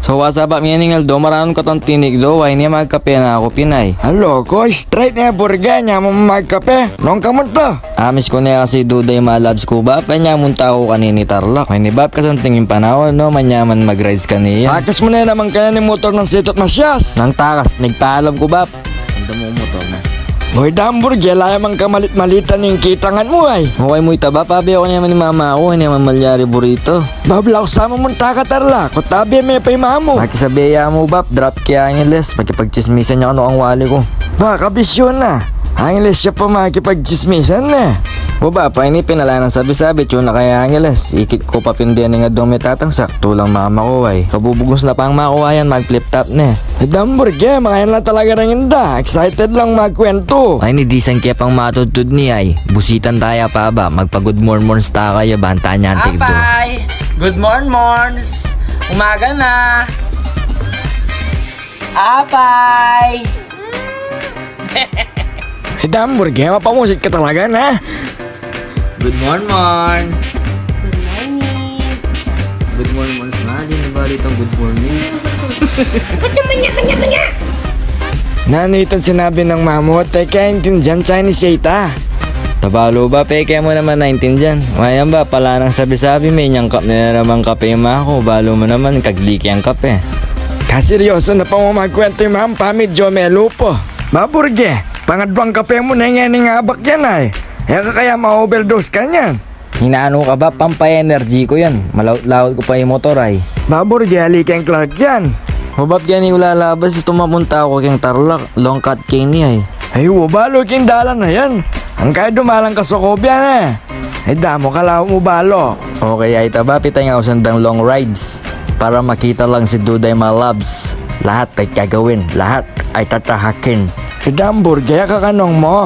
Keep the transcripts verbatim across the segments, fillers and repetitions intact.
Kawasa, Bap, ngening aldo maranun katan tinikdo, wa ini magkape na aku pin ay. Alo ko, straight ne, Burge, nya mu magkape. Nung kamu to? Amis ku ne kasi Duday, malabs ku, Bap, nya munta ku kanini Tarlac. Wa ini, Bap, kasanting ing panaun, no, manyaman mag-rides kaniyan. Takas mu ne naman kaya ning motor nang Situt Masyas. Nang takas, nagpaalam ku, Bap. Anda mu motor na. Hoy, Dam, Burge, ala ya mang kamalit-malitan ing kitangan mu ay. Okay mu ita, Bap, abe ku ne man ing mama ku, ini man malyari burrito. Bap, laku sa mu munta ka Tarlac, kutabi me pa ing mamu. Makisabi ya mu, Bap, drop ke Angeles, makipagtsismisan ya kanu kang wali ku. Ba, kabisyu na. Angeles ya pa makipagtsismisan ne. O Bap, ini pin ala nang sabi-sabi, atyu na kaya Angeles. Ikit ku pa pin deni ing adung mitatangsak, tulang mama ku ay. Kabubugnus na pang makuwa yan, mag-flip-top ne. Ay, Dam, Burge, makanyan la talaga reng inda. Excited lang magkwentu. Ay, ni disan ke pang matudtud ni ay. Busitan ta ya pa ba, magpa-good morn morns ta kaya, banta niyan tikdo. Apay! Good morn morns! Umaga na! Apay! Ay, Dam, Burge, mapamusit ka talaga na. Good morn morns! Good morning! Good morn morns nga, di na balitang good morning. Ba't yung manya, manya, manya? Nanu itang sinabi nang mamu? Teka, intindian, Chinese ya ita. Tabalu, Bap, peke mu naman naintindian. Mayan, Bap, ala nang sabi-sabi, menyangkap ne na naman kape ing mamu ku. Balu mu naman, kagli keng kape. Kaseryoso na pang magkwentu ing mamu pa, medyu melupo. Ba, Burge, pangadwang kape mu ne ngening abak yan ay. E ka kaya ma-overdose kanyan? Hinanu ka, Bap, pampa-energy ku yan. Malaut-laut ku pa ing motor ay. Ba, Burge, ali keng Clark yan. O Bap, gani ku lalabas, tumamunta ku keng Tarlac, long cut keni ay. Ay, wa, balu keng dalan na yan. Ang kaya dumalan ka sa Cobia ne. Ay, damu ka, laut mu balu. Okay, ay ta, Bap, itang ausan dang long rides para makita lang si Duday, malabs. Lahat ay gagawin, lahat ay tatahakin. Ay, Dam, Burge, kakanung mu?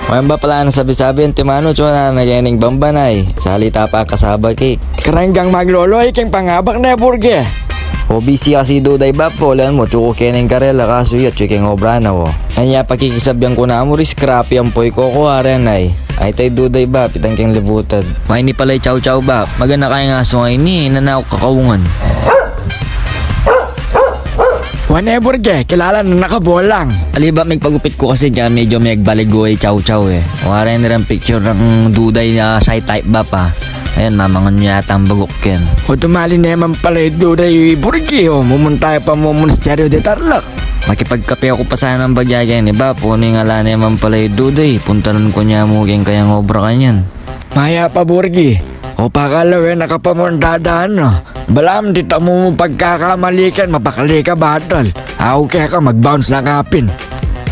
Mayan, Bap, ala nang sabi-sabi, antimanu, atyu na na kening bamban ay. Sali ta pa kasaba ke. Kareng gang maglolo, ikeng pangabak ne, Burge. O, busy kasi Duday, Bap, o, alam mu, atyu ku kening karela, kasu ya atyu keng obra na, o. Anya, pakikisabyan ku na mu, ri scrappy ampo ing kukuaren ay. Ay, tay Duday, Bap, itang keng libutad. Wa ini pala ing Chow Chow, Bap. Magana kaya ing asu ngeni, nanakit kakaungan. Wa ne, Burge, kilala na nakabolang. Ali, Bap, megpagupit ku kasi kaya medyu megbaligo ing Chow Chow e. Wa reng picture nang Duday na shy type, Bap, a. Ayan, mamangan ya yata ing baguk yan. O, tumali ne man pala ing Duday, Burge, o. Mumunta ya pa mu monasteryo de Tarlac. Makipagkape ku pa sana nang bagya keni, Bap, uni ala ne man pala ing Duday. Puntalan ku ne mu keng kayang obra kanyan. Maya pa, Burge. O, pakalawe na ka pa mu dadaan, no? Balamu dita mu pagkakamali keni, mabakli ka batal. Aku keka, mag-bounce na ka pin.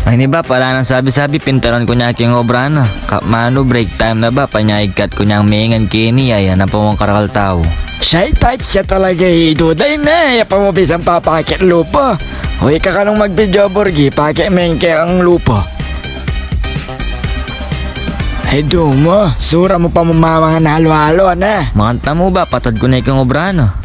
Ay, ini, Bap, ala nang sabi-sabi, pintalan ku ne keng obra na. Kapmanu, break time na, Bap, anya igkat ku neng mengan keni, ay, anak pa mung karakal tau. Shy types ya talaga i Duday ne, e pa mu bisang papakit lupa. O, ika kanung mag-video, Burge, pakit me keng lupa. Ay, dumu, sura mu pa mu mamangan alu-alu, ne? Makanta mu, Bap, patad ku ne keng obra na.